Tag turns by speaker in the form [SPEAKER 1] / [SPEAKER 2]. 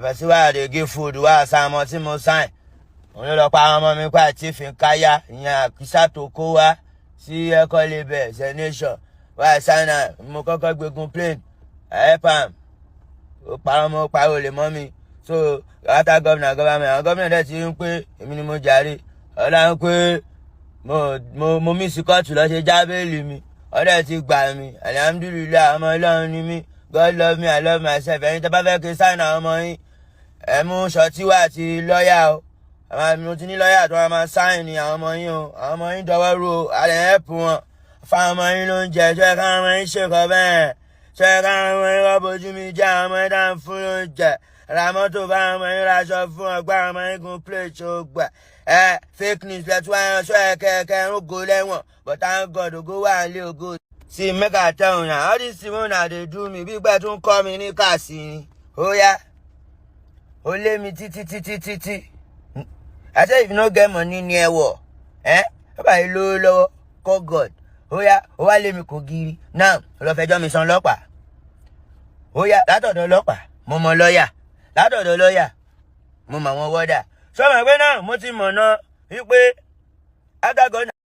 [SPEAKER 1] Person wey I dey give food, wey I sign ọmọ tí mo sign. Òun ló lọ pa àwọn ọmọ mi pa àti Fìnkáyà, ìyẹn àkísà tó kó wá sí ẹ̀kọ́ label Zenation. Wey I sign am, mo kọ́kọ́ gbégun plane, I help am. Ó parọ́ mọ́, ó parọ́ olè mọ́ mi. So after governor, government, àwọn gómìnà dẹ̀ ti ń pé èmi ni mo jàre. Ọlá ń pé mo miss kóòtù lọ ṣe já bail mi. Ọdẹ ti gbà mí. Alhamdulillahi, ọmọ Ọlọ́run ni mí. God love me, I love myself. Ẹ̀yin tó bá fẹ́ kí sign àwọn ọmọ yín, ẹ mú surety wá àti lọ́ọ̀yà o. Àwọn mo ti ní lọ́ọ̀yà tó máa sign ní àwọn ọmọ yín o. Àwọn ọmọ yín dọwọ́ rú o. Àlẹ́ help wọn. Fáwọn ọmọ yín ló ń jẹ. Ṣé káwọn ọmọ yín ṣèkọ bẹ́ẹ̀? Ṣé káwọn ọmọ yín wọ́n bójú mi jẹ́? Àwọn ọmọ yín tá ń fún ló ń jẹ. Ra mọ́tò fáwọn ọmọ yín, raṣọ fún ọgbà àwọn ọmọ yín, gun plane tó gbà. Ẹ fake news lẹ́tí wáyé ṣọ́ ẹ kẹ́kẹ́ ń go lẹ́wọ̀n. But thank God, ògo wà nílé ògo. See, make I tell una, all this thing wey una dey do me, bí gbẹ́ tún kọ́ mi ní kàsí ni. Ó yá, ó lé mi títí títí títí. I say if you no get money ní ẹ̀wọ̀, ẹ́ bàbá yìí lówó lọ́wọ́, call God. Ó yá, ó wá lé mi kò giri. Now, ó lọ fẹjọ́ mi sàn ọlọ́pàá. Ó yá, látọ̀dọ̀ ọlọ́pàá, mo mọ lọ́ọ̀yà. Látọ̀dọ̀ lọ́ọ̀yà, mo mọ àwọn wọ́dà. Sọ ma pé náà mo ti mọ̀ náà wípé after God